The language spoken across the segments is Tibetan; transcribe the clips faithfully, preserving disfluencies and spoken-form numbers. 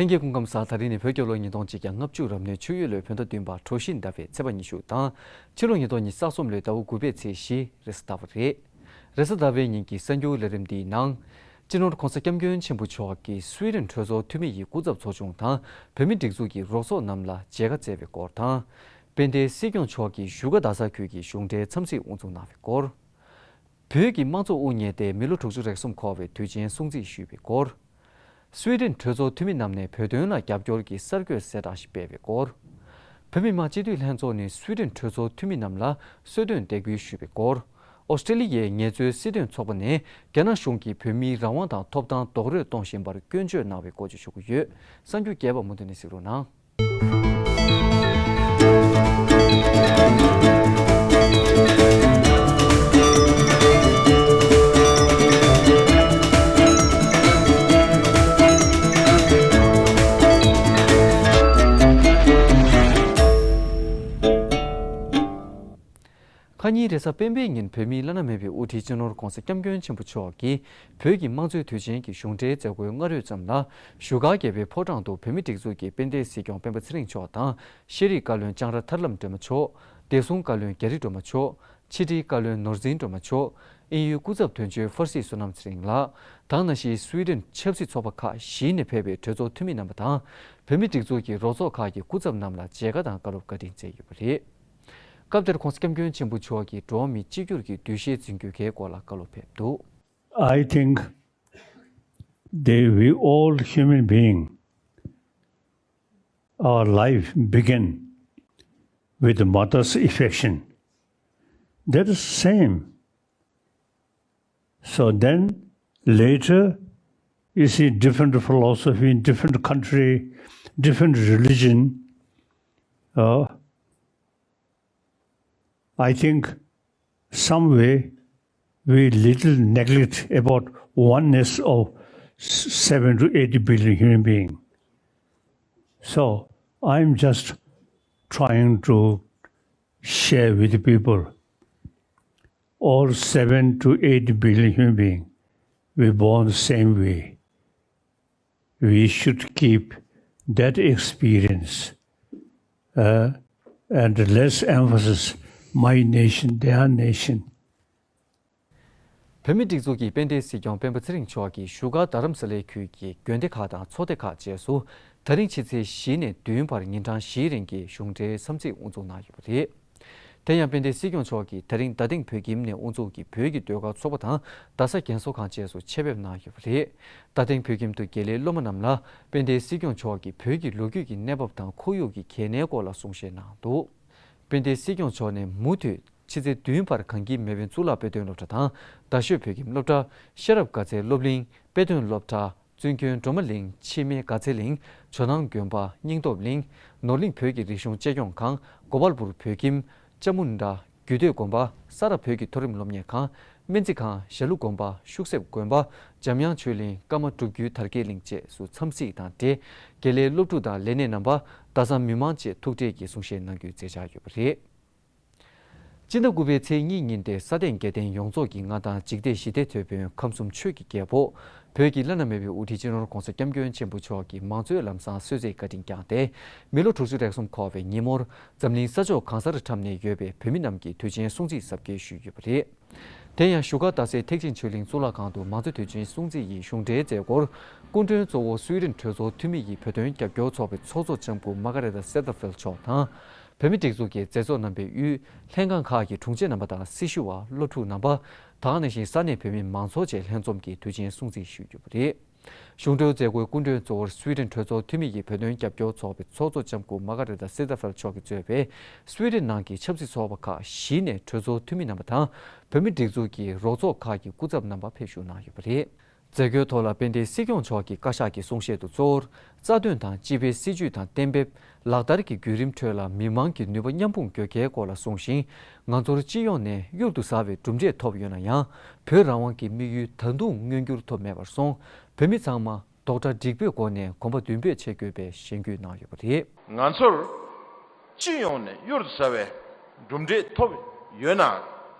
ལྷན་རྒྱས་སྐུ་ཁམས་བཟང་། ད་རིང་ནི་བོད་རྒྱལ་ལོ་ཉིས་སྟོང་གཅིག་བརྒྱ་ལྔ་བཅུ་རབ་གནས་ཆུ་ཡོས་ལོའི་བོད་ཟླ་བདུན་པ་གྲོ་བཞིན་ཟླ་བའི་ཚེས་པ་ཉི་ཤུ་དང་། ཕྱི་ལོ་ཉིས་སྟོང་ཉི་ཤུ་རྩ་གསུམ་ལོའི་ཟླ་བ་དགུ་པའི་ཚེས་བཞི་རེས་གཟའ་ཟླ་བ་རེད། རེས་གཟའ་ཟླ་བའི་ཉིན་གྱི་གསར་འགྱུར་ལས་རིམ་འདིའི་ནང་། སྤྱི་ནོར་༸གོང་ས་༸སྐྱབས་མགོན་ཆེན་པོ་མཆོག་གིས་སུའེ་ཌེན་གྲོས་ཚོགས་འཐུས་མི་ཡི་སྐུ་ཚབ་ཚོགས་ཆུང་དང་བོད་མི་སྒྲིག་འཛུགས་ཀྱི་རོགས་ཚོགས་རྣམས་ལ་མཇལ་ཁ་བསྩལ་བའི་སྐོར་དང་། དཔལ་ལྡན་སྲིད་སྐྱོང་མཆོག་གིས་བཞུགས་སྒར་རྡ་ས་ཁུལ་གྱི་གཞུང་འབྲེལ་འཚམས་གཟིགས་དབུ་འཛུགས་གནང་བའི་སྐོར། བོད་ཀྱི་དམངས་གཙོ་དབུ་བརྙེས་ཏེ་མི་ལོ་དྲུག་ཅུ་རེ་གསུམ་འཁོར་བའི་དུས་ཆེན་སྲུང་བརྩི་ཞུས་པའི་སྐོར། སུའེ་ཌེན་གྲོས་ཚོགས་འཐུས་མི་རྣམས་ནས་བོད་དོན་ལ་རྒྱབ་སྐྱོར་གྱི་གསར་འགོད་གསལ་བསྒྲགས་ཤིག་སྤེལ་བའི་སྐོར། བོད་མི་མང་སྤྱི་འཐུས་ལྷན་ཚོགས་ནས་སུའེ་ཌེན་གྲོས་ཚོགས་འཐུས་མི་རྣམས་ལ་གསོལ་སྟོན་འདེགས་འབུལ་ཞུས་པའི་སྐོར། ཨོ་སི་ཀྲི་ལི་ཡའི་ངལ་རྩོལ་སྲིད་དོན་ཚོགས་པ་ནས་རྒྱ་ནག་གཞུང་གིས་བོད་མིའི་རང་དབང་དང་ཐོབ་ཐང་རྡོག་རོལ་གཏོང་བཞིན་པར་སྐྱོན་བརྗོད་གནང་བའི་སྐོར་བཅས་ཞུ་གི་ཡོད། གསར་འགྱུར་རྒྱས་པ་མུ་མཐུད་ནས་གཟིགས་རོགས་གནང་། ཁ་ཉིན་རེས་གཟའ་སྤེན་པའི་ཉིན་བོད་མིའི་བླ་ན་མེད་པའི་དབུ་ཁྲིད་སྤྱི་ནོར་༸གོང་ས་༸སྐྱབས་མགོན་ཆེན་པོ་མཆོག་གིས་བོད་ཀྱི་དམངས་གཙོའི་དུས་ཆེན་གྱི་གཞུང་འབྲེལ་མཛད་སྒོའི་སྔ་རོལ་ཙམ་ལ། བཞུགས་སྒར་རྒྱལ་པོའི་ཕོ་བྲང་དུ་བོད་མི་སྒྲིག་འཛུགས་ཀྱི་དཔལ་ལྡན་སྲིད་སྐྱོང་སྤེན་པ་ཚེ་རིང་མཆོག་དང་། ཤེས་རིག་བཀའ་བློན་ལྕང་ར་ཐར་ལམ་སྒྲོལ་མ་མཆོག་བདེ་སྲུང་བཀའ་བློན་རྒྱ་རི་སྒྲོལ་མ་མཆོག་ཕྱི་དྲིལ་བཀའ་བློན་ནོར་འཛིན་སྒྲོལ་མ་མཆོག་དབྱིན་ཡུལ་སྐུ་ཚབ་དོན་གཅོད་ཧྥར་སི་བསོད་ནམས་ཚེ་རིང་ལགས་དང་། ནང་བཞིན་སུའི་ཌེན་ཆབ་སྲིད་ཚོགས་པ་ཁག་བཞི་ནས་ཕེབས་པའི་གྲོས་ཚོགས་འཐུས་མི་རྣམ་པ་དང་། བོད་མི་སྒྲིག་འཛུགས་ཀྱི་རོགས་ཚོགས་ཁག་གི་སྐུ་ཚབ་རྣམས་ལ་མཇལ་ཁ་དང་བཀའ་སློབ་བཀའ་དྲིན་སྩལ་ཡོད་པ་རེད། སྐབས་དེར་༸གོང་ས་༸སྐྱབས་མགོན་ཆེན་པོ་མཆོག་གིས་འགྲོ་བ་མི་གཅིག་གྱུར་གྱི་འདུ་ཤེས་འཛིན་དགོས་གལ་སྐོར་ལ་བཀའ་སློབ་ཕེབས་འདུག I think that we all human being, our life begin with the mother's affection. That is same. So then later you see different philosophy in different country, different religion. Uh, I think some way we little neglect about oneness of s- seven to eight billion human being. So I'm just trying to share with the people. All seven to eight billion human being, we born the same way. We should keep that experience, uh, and less emphasis my nation, their nation. བོད་མི་སྒྲིག་འཛུགས་ཀྱི་དཔལ་ལྡན་སྲིད་སྐྱོང་སྤེན་པ་ཚེ་རིང་མཆོག་གིས་བཞུགས་སྒར་རྡ་རམ་ས་ལའི་ཁུལ་གྱི་དགོན་སྡེ་ཁག་དང་ཚོགས་སྡེ་ཁག་བཅས་སུ་ད་རིང་ཕྱི་ཚེས་བཞི་ནས་བདུན་བར་ཉིན་གྲངས་བཞིའི་རིང་གི་གཞུང་འབྲེལ་འཚམས་གཟིགས་དབུ་འཛུགས་གནང་ཡོད་པ་རེད། དེ་ཡང་དཔལ་ལྡན་སྲིད་སྐྱོང་མཆོག་གིས་ད་རིང་རྡ་སྟེང་བོད་ཁྱིམ་ནས་དབུ་འཛུགས་ཀྱིས་བོད་ཀྱི་ཟློས་གར་ཚོགས་པ་དང་རྡ་ས་རྒན་གསོ་ཁང་བཅས་སུ་ཆེད་ཕེབས་གནང་ཡོད་པ་རེད། རྡ་སྟེང་བོད་ཁྱིམ་དུ་དགེ་ལས་སློབ་མ་རྣམས་ལ་དཔལ་ལྡན་སྲིད་སྐྱོང་མཆོག་གིས་བོད་ཀྱི་ལོ་རྒྱུས་ཀྱི་གནས་བབ་དང་ཁོར་ཡུག་གི་གལ་གནད་སྐོར་ལ་གསུང་བཤད་གནང་འདུག་དཔལ་ལྡན་སྲིད་སྐྱོང་མཆོག་ནས་མུ་མཐུད་ཕྱི་ཚེས་བདུན་བར་གངས་སྐྱིད་མེས་དབོན་གཙུག་ལག་དཔེ་སྟོན་སློབ་གྲྭ་དང་རྡ་ཤོད་བོད་ཁྱིམ་སློབ་གྲྭ། ཤེས་རབ་དགའ་ཚལ་སློབ་གླིང་། དཔེ་སྟོན་སློབ་གྲྭ། བཙུན་ཁྱོན་སྒྲོལ་མ་གླིང་། འཆི་མེད་དགའ་ཚལ་གླིང་། ཇོ་ནང་དགོན་པ། སྙིང་སྟོབས་གླིང་། ནོར་གླིང་བོད་ཀྱི་རིག་གཞུང་གཅེས་སྐྱོང་ཁང་། གོ་པལ་པུར་བོད་ཁྱིམ། ལྕམ་མོ་ཌ། རྒྱུད་སྟོད་དགོན་པ། ས་རཱ་བོད་ཀྱི་མཐོ་རིམ་སློབ་གཉེར་ཁང་། སྨན་རྩིས་ཁང་། ཞྭ་ལུ་དགོན་པ། ཤུག་གསེབ་དགོན་པ། འཇམ་དབྱངས་ཆོས་གླིང་། ཀརྨ་སྒྲུབ་བརྒྱུད་དར་རྒྱས་གླིང་བཅས་སུ་འཚམས་གཟིགས་དང་འབྲེལ། དགེ་ལས་སློབ་ཕྲུག་དང་ལས་སྣེ་རྣམ་པ། རྡ་ས་མི་མང་བཅས་ཐུག་འཕྲད་ཀྱིས་གསུང་བཤད་གནང་རྒྱུའི་མཛད་འཆར་ཡོད་པ་རེད། སྤྱི་ཟླ་དགུ་པའི་ཚེས་གཉིས་ཉིན་ཏེ་ས་སྟེང་དགེ་ལྡན་ཡོངས་རྫོགས་ཀྱི་མངའ་ཐང་འཇིག་རྟེན་ཞི་བདེའི་དེད་དཔོན་ཁམས་གསུམ་ཆོས་ཀྱི་རྒྱལ་པོ། བོད་ཀྱི་བླ་ན་མེད་པའི་དབུ་ཁྲིད་སྤྱི་ནོར་༸གོང་ས་༸སྐྱབས་མགོན་ཆེན་པོ་མཆོག་གིས་མང་གཙོའི་ལམ་བཟང་གསོལ་ཚིགས་བཀའ་དྲིན་བསྐྱངས་ཏེ། མི་ལོ་དྲུག་ཅུ་རེ་གསུམ་འཁོར་བའི་ཉིན་མོར་འཛམ་གླིང་ས་ཕྱོགས་གང་སར་འཁྲབ་གནས་ཡོད་པའི་བོད་མི་རྣམས་ཀྱིས་དུས་ཆེན་སྲུང་བརྩི་གཟབ་རྒྱས་ཞུས་ཡོད་པ་རེད། དེ་ཡང་བཞུགས་སྒར་རྡ་སའི་ཐེག་ཆེན་ཆོས་གླིང་གཙུག་ལག་ཁང་དུ་མང་གཙོ་དུས་ཆེན་སྲུང་བརྩི་ཡི་གཞུང་འབྲེལ་མཛད་སྒོར། སྐུ་མགྲོན་གཙོ་བོ་སུའི་ཌེན་གྲོས་ཚོགས་འཐུས་མི་ཡི་བོད་དོན་རྒྱབ་སྐྱོར་ཚོགས་པའི་ཚོགས་གཙོ་ལྕམ་སྐུ་མ་ཀ་རེ་ཏཱ་སེ་ཏཱ་ཧྥེལ་མཆོག་དང་། བོད་མི་སྒྲིག་འཛུགས་ཀྱི་མཛད་གཙོ་རྣམ་པས་དབུས་ལྷན་ཁང་ཁག་གི་དྲུང་ཆེ་རྣམ་པ་དང་སྲི་ཞུ་བ། སློབ་ཕྲུག་རྣམ་པ། དེ་ནང་བཞིན་ས་གནས་བོད་མི་མང་ཚོགས་བཅས་ལྷན་འཛོམས་ཀྱིས་དུས་ཆེན་སྲུང་བརྩི་ཞུས་ཡོད་པ་རེད། གཞུང་གྲོལ་མཛད་སྒོའི་སྐུ་མགྲོན་གཙོ་བོར་སུའི་ཌེན་གྲོས་ཚོགས་འཐུས་མི་ཡི་བོད་དོན་རྒྱབ་སྐྱོར་ཚོགས་པའི་ཚོགས་གཙོ་ལྕམ་སྐུ་མ་ཀ་རེ་ཏཱ་སེ་ཏཱ་ཧྥེལ་མཆོག་གིས་གཙོས་པའི་སུའི་ཌེན་ནང་གི་ཆབ་སྲིད་ཚོགས་པ་ཁག་བཞི་ནས་གྲོས་ཚོགས་འཐུས་མི་རྣམ་པ་དང་། བོད་མི་སྒྲིག་འཛུགས་ཀྱི་རོགས་ཚོགས་ཁག་གི་སྐུ་ཚབ་རྣམ་པ་ཕེབས་ཞུགས་གནང་ཡོད་པ་རེད། མཛད་སྒོའི་ཐོག་ལ་དཔལ་ལྡན་སྲིད་སྐྱོང་མཆོག་གིས་བཀའ་ཤག་གི་གསུང་བཤད་དུ་གཙོ་བོར། རྩ་དོན་དང་སྤྱི་པའི་སྲིད་ཇུས་དང་གཏན་འབེབས་ལག་བསྟར་གྱི་བརྒྱུད་རིམ་ཁྲོད་ལ་མི་མང་གི་ནུས་པ་མཉམ་སྤུངས་དགོས་གལ་སྐོར་ལ་གསུངས་ཤིང་། ང་ཚོར་སྤྱི་ཡོངས་ནས་གཡུར་དུ་ཟ་བའི་གྲུབ་འབྲས་ཐོབ་ཡོད་ན་ཡང་། བོད་རང་དབང་གི་དམིགས་ཡུལ་ད་དུང་མངོན་འགྱུར་ཐོབ་མེད་པར་སོང་། བོད་མི་ཚང་མ་རྡོག་སྒྲ་འགྲིག་པོའི་སྒོ་ནས་གོམ་པ་མདུན་སྤོས་བྱེད་དགོས་པའི་ཞེན་སྐུལ་གནང་ཡོད་པ་རེད། ང་ཚོར་སྤྱི་ཡོངས་ནས་གཡུར་དུ་ཟ་བའི་གྲུབ་འབྲས་ཐོབ་ཡོད་ན།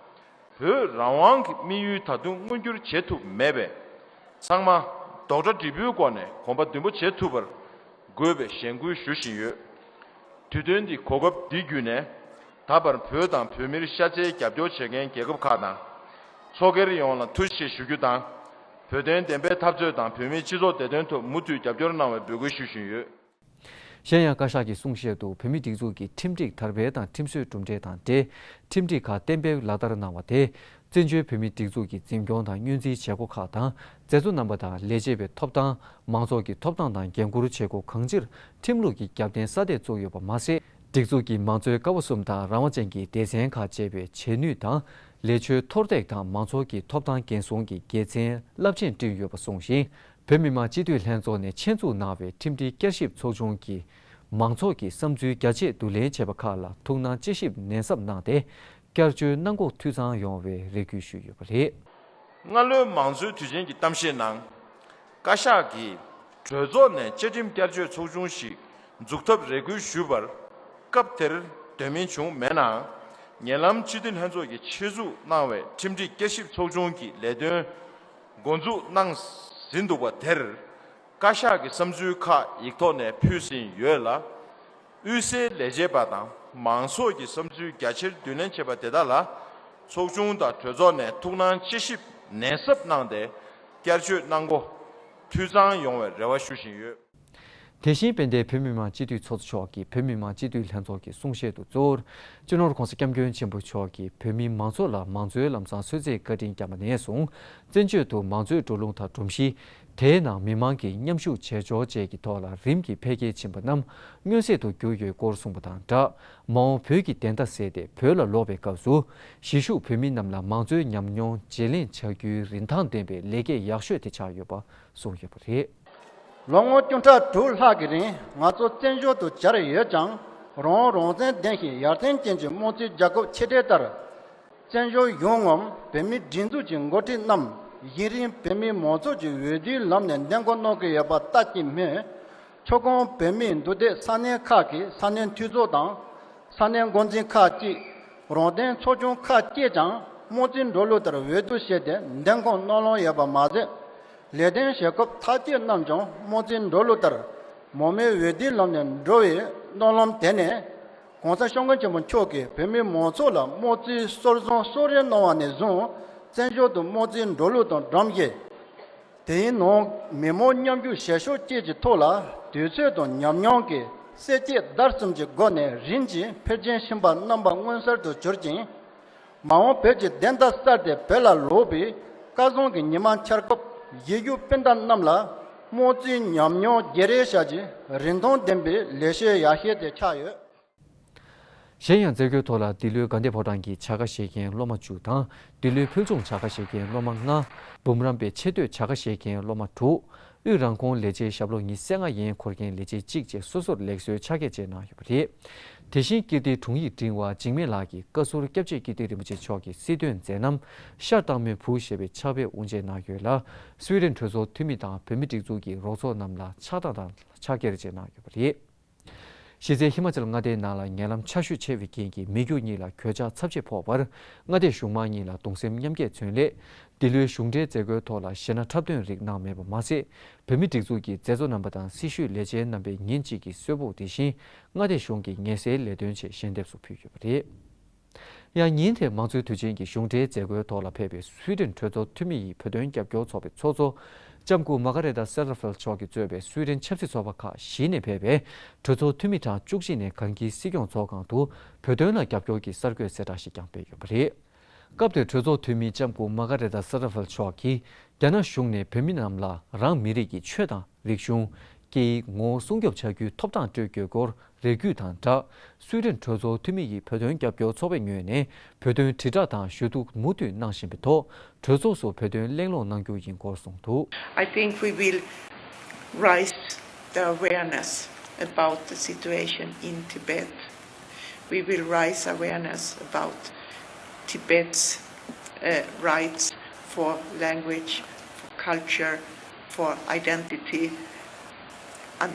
བོད་རང་དབང་གི་དམིགས་ཡུལ་ད་དུང་མངོན་འགྱུར་བྱེད་ཐུབ་མེད་པས། ཚང་མ་རྡོག་སྒྲ་འགྲིག་པོའི་སྒོ་ནས་གོམ་པ་མདུན་སྤོ་བྱེད་ཐུབ་པར་ དགོས་པའི་གཞེན་སྐུལ་ཞུ་བཞིན་ཡོད། དུས་སྟོན་འདི་གོ་སྐབས་འདི་བརྒྱུད་ནས། ད་བར་བོད་དང་བོད་མིར་ཤ་ཚའི་རྒྱབ་སྐྱོར་བྱེད་མཁན་རྒྱལ་ཁབ་ཁག་དང་། ཚོགས་སྒེར་ཡོངས་ལ་ཐུགས་རྗེ་ཆེ་ཞུ་རྒྱུ་དང་། བོད་དོན་བདེན་པའི་འཐབ་རྩོད་དང་བོད་མིའི་སྤྱི་ཚོགས་བདེ་དོན་ཐོག་མུ་མཐུད་རྒྱབ་སྐྱོར་གནང་བའི་འབོད་སྐུལ་ཞུ་བཞིན་ཡོད། གཞན་ཡང་བཀའ་ཤག་གིས་གསུང་བཤད་དུ། བོད་མིའི་སྒྲིག་འཛུགས་ཀྱི་ཁྲིམས་སྒྲིག་དར་སྤེལ་དང་ཁྲིམས་སྲོལ་གྲུབ་འབྲས་དང་འབྲེལ། ཁྲིམས་སྒྲིག་ཁག་གཏན་འབེབས་ལག་བསྟར་གནང་བ་དེ། བཙན་བྱོལ་བོད་མིའི་སྒྲིག་འཛུགས་ཀྱི་འཛིན་སྐྱོང་དང་བསྙོན་འཛིན་བྱེད་སྒོ་ཁག་དང་། མཛད་གཙོ་རྣམ་པ་དང་ལས་བྱེད་པའི་ཐོབ་ཐང་། མང་ཚོགས་ཀྱི་ཐོབ་ཐང་དང་འགན་འཁུར་བྱེད་སྒོ་གང་ཅིར་ཁྲིམས་ལུགས་ཀྱི་རྒྱབ་རྟེན་སྲ་མཐའ་བཙུགས་ཡོད་པ་མ་ཟད། སྒྲིག་འཛུགས་ཀྱིས་མང་གཙོའི་ཀ་བ་གསུམ་དང་རང་དབང་ཅན་གྱི་སྡེ་ཚན་ཁག་བཅས་པའི་བྱེད་ནུས་དང་། ལས་ཆོད་མཐོར་འདེགས་དང་མང་ཚོགས་ཀྱི་ཐོབ་ཐང་འགན་སྲུང་གི་དགེ་མཚན་རླབས་ཆེན་བསྐྲུན་ཡོད་པ་གསུངས་ཤིང་། བོད་མི་མང་སྤྱི་འཐུས་ལྷན་ཚོགས་ནས་ཆེད་འཛུགས་གནང་བའི་ཁྲིམས་སྒྲིག་བསྐྱར་ཞིབ་ཚོགས་ཆུང་གིས། མང་ཚོགས་ཀྱི་བསམ་ཚུལ་རྒྱ་ཆེ་བསྡུ་ལེན་བྱས་པ་ཁག་ལ་ཐུགས་སྣང་དཔྱད་ཞིབ་ནན་གསབ་གནང་སྟེ། བསྐྱར་བཅོས་གནང་སྒོ་འཐུས་ཚང་ཡོང་བའི་རེ་སྐུལ་ཞུས་ཡོད་པ་རེད། སྔ་ལོའི་མང་གཙོའི་དུས་ཆེན་གྱི་གཏམ་བཤད་ནང་། བཀའ་ཤག་གིས་གྲོས་ཚོགས་ནས་བཅའ་ཁྲིམས་བསྐྱར་བཅོས་ཚོགས་ཆུང་ཞིག་འཛུགས་ཐབས་རེ་སྐུལ་ཞུས་པར། སྐབས་དེར་འདོན་མིན་བྱུང་མེད་ནའང་། ཉེ་ལམ་སྤྱི་འཐུས་ལྷན་ཚོགས་ཀྱིས་ཆེད་འཛུགས་གནང་བའི་ཁྲིམས་སྒྲིག་བསྐྱར་ཞིབ་ཚོགས་ཆུང་གི་ལས་དོན་འགོ་འཛུགས་གནང་ཟིན་འདུག་པ་དེར། བཀའ་ཤག་གི་བསམ་ཚུལ་ཁག་ཡིག་ཐོག་ནས་ཕུལ་ཟིན་ཡོད་ལ། དབུས་སའི་ལས་བྱེད་པ་དང་མང་ཚོགས་ཀྱི་བསམ་ཚུལ་རྒྱ་ཆེར་བསྡུ་ལེན་བྱས་པ་དེ་དག་ལ། ཚོགས་ཆུང་དང་གྲོས་ཚོགས་ནས་ཐུགས་སྣང་དཔྱད་ཞིབ་ནན་གསབ་གནང་སྟེ། བསྐྱར་བཅོས་གནང་སྒོ་འཐུས་ཚང་ཡོང་བའི་རེ་བ་ཞུ་བཞིན་ཡོད། དེ་བཞིན་དཔལ་ལྡན་བོད་མི་མང་སྤྱི་འཐུས་ཚོགས་གཙོ་མཆོག་གིས་བོད་མི་མང་སྤྱི་འཐུས་ལྷན་ཚོགས་ཀྱི་གསུང་བཤད་དུ་གཙོ་བོར། སྤྱི་ནོར་༸གོང་ས་༸སྐྱབས་མགོན་ཆེན་པོ་མཆོག་གིས་བོད་མིའི་མང་གཙོ་ལ་མང་གཙོའི་ལམ་བཟང་སྲོལ་འཛིན་བཀའ་དྲིན་བསྐྱངས་པ་ནས་བཟུང་། བཙན་བྱོལ་དུ་མང་གཙོའི་འགྲོ་ལུགས་དང་སྒྲོམ་གཞི། དེའི་ནང་མི་མང་གི་མཉམ་ཞུགས་བྱེད་ཕྱོགས་བཅས་ཀྱི་ཐོག་ལ་རིམ་གྱིས་འཕེལ་རྒྱས་ཕྱིན་པ་རྣམས་མངོན་གསལ་དུ་གྱུར་ཡོད་སྐོར་གསུངས་པ་དང་སྦྲགས། མ་འོངས་བོད་ཀྱི་བདེན་མཐའ་གསལ་ཏེ་བོད་ལ་ལོག་པའི་སྐབས་སུ། གཞིས་བཞུགས་བོད་མི་རྣམས་ལ་མང་གཙོའི་ཉམས་མྱོང་བརྗེ་ལེན་བྱ་རྒྱུའི་རིན་ཐང་ལྡན་པའི་ལས་འགན་ཡག་ཤོས་དེ་ཆགས་ཡོད་པ་གསུངས་ཡོད་པ་རེད། ལོ་ངོ་བཅུ་ཕྲག་དྲུག་ལྷག་གི་རིང་ང་ཚོ་བཙན་བྱོལ་དུ་གྱར་ཡོད་ཀྱང་། རང་དབང་རང་བཙན་ལྡན་ཞིང་ཡར་ཐོན་ཅན་གྱི་དམངས་གཙོའི་རྒྱལ་ཁབ་ཆེ་གྲས་ལྟར། བཙན་བྱོལ་ཡོངས་ངམ་བོད་མིའི་སྒྲིག་འཛུགས་ཀྱི་འགོ་ཁྲིད་རྣམས་གཞི་རིམ་བོད་མིའི་མང་ཚོགས་ཀྱི་འོས་བསྡུའི་ལམ་ནས་འདེམས་བསྐོ་གནང་གི་ཡོད་པ་ལྟ་ཅི་སྨོས། ཆོལ་ཁོངས་བོད་མིའི་འདུས་སྡེ་ས་གནས་ཁག་གི་ས་གནས་འཐུས་ཚོགས་དང་། ས་གནས་འགོ་འཛིན་ཁག་ཅིག་རང་བདེན་ཚོགས་ཆུང་ཁག་བཅས་ཀྱང་དམངས་གཙོའི་འགྲོ་ལུགས་ལྟར་འོས་བསྡུ་བྱས་ཏེ་འདེམས་བསྐོ་གནང་ལོང་ཡོད་པ་མ་ཟད། ལས་དོན་བྱེད་སྐབས་ཐག་གཅོད་རྣམས་ཀྱང་དམངས་གཙོའི་འགྲོ་ལུགས་ལྟར་མང་མོས་འོས་བསྡུའི་ལམ་ནས་འགྲོ་བའི་གནང་ལམ་དེ་ནི། ༸གོང་ས་༸སྐྱབས་མགོན་ཆེན་པོ་མཆོག་གིས་བོད་མིའི་མང་ཚོགས་ལ་དམངས་གཙོའི་སྲོལ་བཟང་གསོལ་རས་གནང་བ་ནས་བཟུང་། བཙན་བྱོལ་དུ་དམངས་གཙོའི་འགྲོ་ལུགས་དང་སྒྲོམ་གཞི། དེའི་ནང་མི་མང་མཉམ་ཞུགས་བྱེད་ཕྱོགས་བཅས་ཀྱི་ཐོག་ལ་དུས་ཚོད་དང་ཉམས་མྱོང་གི་གསལ་བྱེད་བརྡར་གསུམ་གྱི་སྒོ་ནས་རིམ་གྱིས་འཕེལ་རྒྱས་ཕྱིན་པ་རྣམ་པ་མངོན་གསལ་དུ་གྱུར་ཅིང་། མ་འོངས་བོད་ཀྱི་བདེན་མཐའ་གསལ་ཏེ་བོད་ལ་ལོག་པའི་སྐལ་བཟང་གི་ཉི་མ་འཆར་སྐབས་གཞིས་བཞུགས་སྤུན་ཟླ་རྣམས་ལ་དམངས་གཙོའི་ཉམས་མྱོང་བརྗེ་རེས་བྱ་རྒྱུའི་རིན་ཐང་ལྡན་པའི་ལས་བྱེད་ཡག་ཤོས་དེ་ཆགས་ཡོད། གཞན་ཡང་མཛད་སྒོའི་ཐོག་ལ་འདི་ལོའི་དགའ་ལྡན་ཕོ་བྲང་གི་བྱ་དགའ་བཞེས་མཁན་སློབ་མ་བཅུ་དང་། འདི་ལོའི་ཕུལ་བྱུང་བྱ་དགའ་བཞེས་མཁན་སློབ་མ་ལྔ། འབུམ་རམས་པའི་ཆེ་བསྟོད་བྱ་དགའ་བཞེས་མཁན་སློབ་མ་དྲུག་དབུས་རང་ཁོངས་ལས་བྱེད་ཞབས་ལོ་ཉི་ཤུ་རྩ་ལྔ་ཡན་འཁོར་མཁན་ལས་བྱེད་གཅིག་བཅས་སོ་སོར་ལེགས་གསོལ་ཕྱག་འཁྱེར་བཅས་གནང་ཡོད་པ་རེད། དེ་བཞིན་ཀིརྟིའི་དྲུང་ཡིག་འབྲིང་བ་འཇིགས་མེད་ལགས་ཀྱིས་བཀའ་ཟུར་སྐྱབས་རྗེ་ཀིརྟི་རིན་པོ་ཆེ་མཆོག་གི་སྲིད་དོན་མཛད་རྣམ་ཤར་རྟགས་མའི་བུ་ཞེས་པའི་ཕྱག་དཔེ་དབུ་འབྱེད་གནང་ཡོད་ལ། སུའེ་ཌེན་གྲོས་ཚོགས་འཐུས་མི་དང་བོད་མི་སྒྲིག་འཛུགས་ཀྱི་རོགས་ཚོགས་རྣམས་ལ་ཕྱག་རྟགས་དང་ཕྱག་འཁྱེར་བཅས་གནང་ཡོད་པ་རེད། གཞི་རྩའི་ཧི་མ་ཅལ་མངའ་སྡེའི་ནང་ལ་ཉེ་ལམ་ཆར་ཞོད་ཆེ་བའི་རྐྱེན་གྱིས་མི་རྒྱུ་གཉིས་ལ་གོད་ཆག་ཚབས་ཆེ་ཕོག་པར། མངའ་སྡེའི་གཞུང་མང་གཉིས་ལ་གདུང་སེམས་མཉམ་སྐྱེད་མཚོན་སླད། འདི་ལོའི་གཞུང་འབྲེལ་མཛད་སྒོའི་ཐོག་ལ་གཞས་སྣ་འཁྲབ་སྟོན་རིགས་གནང་མེད་པ་མ་ཟད། བོད་མི་སྒྲིག་འཛུགས་ཀྱི་མཛད་གཙོ་རྣམ་པ་དང་སྲི་ཞུའི་ལས་བྱེད་རྣམ་པས་ཉིན་གཅིག་གི་གསོལ་ཕོགས་དེ་བཞིན་མངའ་སྡེ་གཞུང་གི་ངལ་སེལ་ལས་དོན་ཆེད་ཞལ་འདེབས་སུ་ཕུལ་ཡོད་པ་རེད། ཡང་ཉིན་དེར་མང་གཙོའི་དུས་ཆེན་གྱི་གཞུང་འབྲེལ་མཛད་སྒོའི་ཐོག་ལ་ཕེབས་པའི་སུའེ་ཌེན་གྲོས་ཚོགས་འཐུས་མི་ཡི་བོད་དོན་རྒྱབ་སྐྱོར་ཚོགས་པའི་ཚོགས་གཙོ། ལྕམ་སྐུ་མ་ག་རེ་ཏཱ་སེ་ར་ཕེལ་མཆོག་གིས་གཙོས་པའི་སུའེ་ཌེན་ཆབ་སྲིད་ཚོགས་པ་ཁག་བཞི་ནས་ཕེབས་པའི་གྲོས་ཚོགས་འཐུས་མི་གྲངས་བཅུ་གཅིག་ནས་གང་དགའི་སྲིད་སྐྱོང་ཚོགས་ཁང་དུ་བོད་དོན་ལ་རྒྱབ་སྐྱོར་གྱི་གསར་འགོད་གསལ་བསྒྲགས་ཤིག་ཀྱང་སྤེལ་ཡོད་པ་རེད། སྐབས་དེར་གྲོས་ཚོགས་འཐུས་མི་ལྕམ་སྐུ་མ་ག་རེ་ཏཱ་སེ་ར་ཕེལ་མཆོག་གིས། རྒྱ་ནག་གཞུང་ནས་བོད་མི་རྣམས་ལ་རང་མི་རིགས་ཀྱི་ཆོས་དང་རིག་གཞུང་། སྐད་ཡིག་ངོ་བོ་སྲུང་སྐྱོབ་བྱ་རྒྱུའི་ཐོབ་ཐང་སྤྲོད་དགོས་སྐོར་རེ་སྐུལ་དང་སྦྲགས། སུའེ་ཌེན་གྲོས་ཚོགས་འཐུས་མི་ཡི་བོད་དོན་རྒྱབ་སྐྱོར་ཚོགས་པའི་ངོས་ནས་བོད་དོན་དྲིལ་བསྒྲགས་དང་ཞུ་གཏུག་མུ་མཐུད་གནང་བཞིན་པའི་ཐོག་གྲོས་ཚོགས་སུ་བོད་དོན་གླེང་སློང་གནང་རྒྱུ་ཡིན་སྐོར་གསུངས་འདུག I think we will raise the awareness about the situation in Tibet. We will raise awareness about Tibet's uh, rights for language, for culture, for identity, and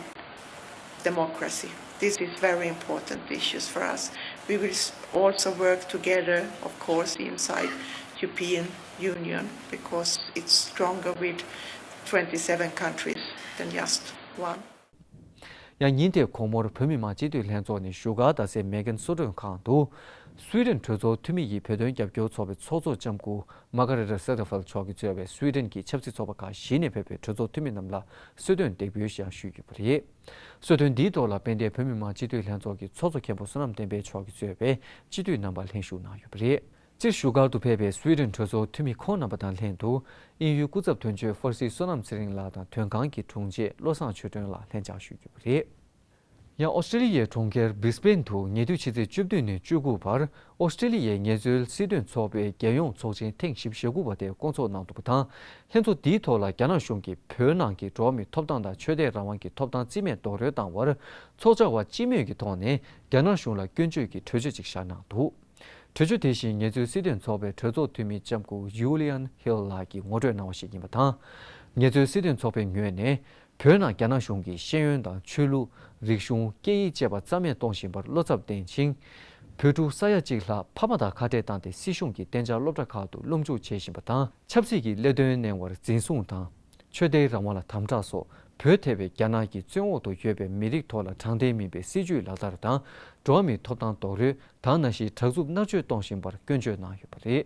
democracy. This is very important issues for us. We will s- also work together, of course, inside European Union because it's stronger with twenty-seven countries than just one. ཡང་ཉིན་དེའི་དགོང་མོར་བོད་མི་མང་སྤྱི་འཐུས་ལྷན་ཚོགས་ནས་བཞུགས་སྒར་རྡ་སའི་མེ་གྷན་གསོལ་མགྲོན་ཁང་དུ། སུའེ་ཏེན་གྲོས་ཚོགས་འཐུས་མི་ཡི་བོད་དོན་རྒྱབ་སྐྱོར་ཚོགས་པའི་ཚོགས་གཙོ་ལྕམ་སྐུ་མ་ཀ་རེ་ཏ་སེ་ཏེ་ཧྥེལ་མཆོག་གིས་གཙོས་པའི་སུའེ་ཏེན་གྱི་ཆབ་སྲིད་ཚོགས་པ་ཁག་བཞི་ནས་ཕེབས་པའི་གྲོས་ཚོགས་འཐུས་མི་རྣམས་ལ་གསོལ་སྟོན་འདེགས་འབུལ་ཡང་ཞུས་ཡོད་པ་རེད། གསོལ་སྟོན་འདིའི་ཐོག་ལ་དཔལ་ལྡན་བོད་མི་མང་སྤྱི་འཐུས་ལྷན་ཚོགས་ཀྱི་ཚོགས་གཙོ་མཁན་པོ་བསོད་ནམས་བསྟན་འཕེལ་མཆོག་གིས་གཙོས་པའི་སྤྱི་འཐུས་རྣམ་པ་ལྷན་ཞུགས་གནང་ཡོད་པ་རེད། སྤྱིར་བཞུགས་སྒར་དུ་ཕེབས་པའི་སུའེ་ཏེན་གྲོས་ཚོགས་འཐུས་མི་ཁོང་རྣམ་པ་དང་ལྷན་དུ། དབྱིན་ཡུལ་སྐུ་ཚབ་དོན་གཅོད་ཧྥར་སིལ་བསོད་ནམས་ཚེ་རིང་ལགས་དང་དོན་ཁང་གི་དྲུང་ཆེ་བློ་བཟང་ཆོས་སྒྲོན་ལགས་ལྷན་བཅར་ཞུས་ཡོད་པ་རེད། ཡང་ཨོ་སི་ཀྲི་ལི་ཡའི་གྲོང་ཁྱེར་སྦི་སི་བྷེན་དུ་ཉེ་དུས་ཕྱི་ཚེས་བཅུ་བདུན་ནས་བཅུ་དགུ་བར་ཨོ་སི་ཀྲི་ལི་ཡའི་ངལ་རྩོལ་སྲིད་དོན་ཚོགས་པའི་རྒྱལ་ཡོངས་ཚོགས་ཆེན་ཐེངས་བཞི་བཅུ་ཞེ་དགུ་པ་དེ་བསྐོང་ཚོགས་གནང་འདུག་པ་དང་། ལྷན་ཚོགས་འདིའི་ཐོག་ལ་རྒྱ་ནག་གཞུང་གིས་བོད་ནང་གི་འགྲོ་བ་མིའི་ཐོབ་ཐང་དང་ཆོས་དད་རང་དབང་གི་ཐོབ་ཐང་རྩིས་མེད་རྡོག་རོལ་བཏང་བར་ཚོགས་བཅར་བ་སྤྱི་མོས་ཀྱི་ཐོག་ནས་རྒྱ་ནག་གཞུང་ལ་སྐྱོན་བརྗོད་ཀྱི་གྲོས་ཆོད་ཅིག་བཞག་གནང་འདུག་གྲོས་ཆོད་དེ་བཞིན་ངལ་རྩོལ་སྲིད་དོན་ཚོགས་པའི་གྲོས་ཚོགས་འཐུས་མི་ལྕམ་སྐུ་ཡུ་ལི་ཡན་ཧིལ་ལགས་ཀྱིས་ངོ་སྤྲོད་གནང་བ་ཞིག་ཡིན་པ་དང་། ངལ་རྩོལ་སྲིད་དོན་ཚོགས་པའི་ངོས་ནས་བོད་ནང་རྒྱ་ནག་གཞུང་གིས་ཤེས་ཡོན་དང་ཆོས་ལུགས། རིག་གཞུང་། སྐད་ཡིག་བཅས་པ་རྩ་མེད་གཏོང་བཞིན་པར་བློ་འཚབ་བསྟན་ཞིང་། བོད་ཕྲུག་ས་ཡ་གཅིག་ལྷག་ཕ་མ་དང་ཁ་བྲལ་བཏང་སྟེ་སྲིད་གཞུང་གི་གཏན་འཇགས་སློབ་གྲྭ་ཁག་ཏུ་སློབ་འཇུག་བྱེད་བཞིན་པ་དང་། ཆབ་སྲིད་ཀྱི་ཀླད་དོན་གནང་བར་འཛིན་བཟུང་དང་། ཆོས་དད་རང་དབང་ལ་དམ་དྲག་སོགས་བོད་ཐེ་བའི་རྒྱ་ནག་གི་བཙོན་འོག་ཏུ་ཡོད་པའི་མི་རིགས་ཐོག་ལ་དྲང་བདེན་མིན་པའི་སྲིད་བྱུས་ལག་བསྟར་དང་། འགྲོ་བ་མིའི་ཐོབ་ཐང་རྡོག་རོལ་དང་ནང་བཞིན་དྲག་རྩུབ་མནར་གཅོད་གཏོང་བཞིན་པར་སྐྱོན་བརྗོད་གནང་ཡོད་པ་རེད།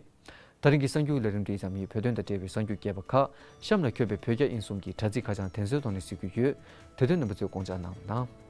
ད་རིང་གི་གསར་འགྱུར་ལས་རིམ་འདི་ཙམ་ཡིན། བོད་དོན་དང་འབྲེལ་བའི་གསར་འགྱུར་རྒྱས་པ་ཁག་གཤམ་ལ་འཁོད་པའི་བོད་རྒྱ་དབྱིན་གསུམ་གྱི་དྲ་ཚིགས་ཁ་བྱང་དེ་ཚོའི་ཐོག་ནས་གཟིགས་རྒྱུ་ཡོད། དེ་དོན་རྣམ་པ་ཚོས་དགོངས་འཇགས་གནང་རོགས་གནང་།